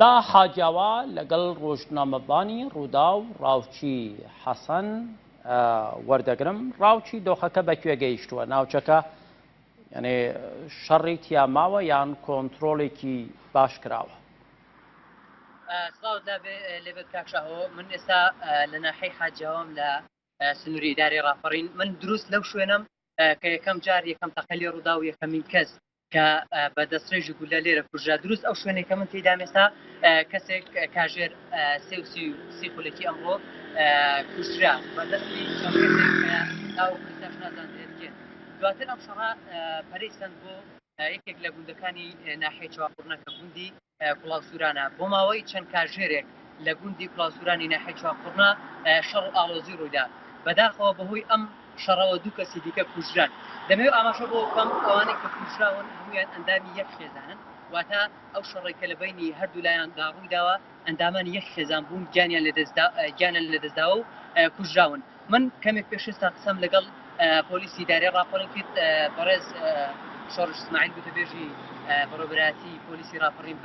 لە حاجیاوا لەگەڵ ڕۆژنامەڤانی ڕووداو ڕاوچی حەسەن وەردەگرم. ڕاوچی دۆخەکە بە کوێ گەیشتووە؟ ناوچەکە یانێ شەڕی تیا ماوە یان کۆنترۆڵێکی باش کراوە؟ سڵاوت لێبێت کاک شاهۆ، من ئێستا لە ناحیەی حاجیاوام لە سنووری ئیدارەی ڕاپەڕین. من دروست لەو شوێنەم کە یەکەم جار یەکەم تەقە لێ ڕوودا و یەکەمین کەس کە بە دەستڕێژی گوللە لێرە کوژرا. دروست ئەو شوێنەی کە من تێیدام ئێستا کەسێک کاژێر 3:30 خولەکی ئەمڕۆ کوژرا بە دەستی چەند کەسێک کە تاوەکو ئێستاش نازانرێت کێن. دواتر ئەم شەڕە پەرەی سەند بۆ یەکێک لە گوندەکانی ناحیەی چواقوڕنە کە گوندی کوڵاوسوورانە. بۆ ماوەی چەند کاژێرێک لە گوندی کوڵاوسوورانی ناحیەی چوارقوڕنە شەڕ و ئاڵۆزی ڕوویدا. بەداخەوە بەهۆی ئەم شەڕەوە دوو کەسی دیکە کوژران. دەمەوێت ئاماژە بەوە بکەم ئەوانەی کە کوژراون هەموویان ئەندامی یەک خێزانن، واتە ئەو شەڕەی کە لە بەینی هەردوو لایاندا ڕوویداوە ئەندامانی یەک خێزان بوون گیانیان لەدەستداوە و کوژراون. من کەمێک پێش ئێستا قسەم لەگەڵ پۆلیسی ئیدارەی ڕاپەڕین کرد، بەڕێز شۆڕش ئیسماعیل گوتەبێژی بەڕێوەبەرایەتی پۆلیسی ڕاپەڕین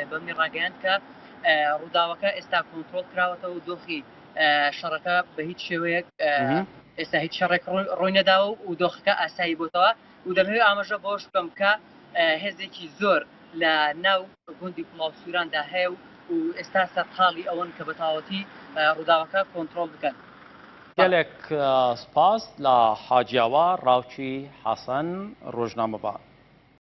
بە منی ڕاگەیاند کە ڕووداوەکە ئێستا کۆنترۆڵ کراوەتەوە و دۆخی شەڕەکە بە هیچ شێوەیەک ئێستا هیچ شەڕێک ڕووی نەداوە و دۆخەکە ئاسایی بۆتەوە و دەمەوێت ئاماژە بەوەش بکەم کە هێزێکی زۆر لە ناو گوندی کوڵاو سووراندا هەیە و و ئێستا سەرقاڵی ئەوەن کە بە تەواوەتی ڕووداوەکە کۆنترۆڵ بکەن. گەلێک سپاس لە حاجیاوا ڕاوچی حەسەن ڕۆژنامەڤان.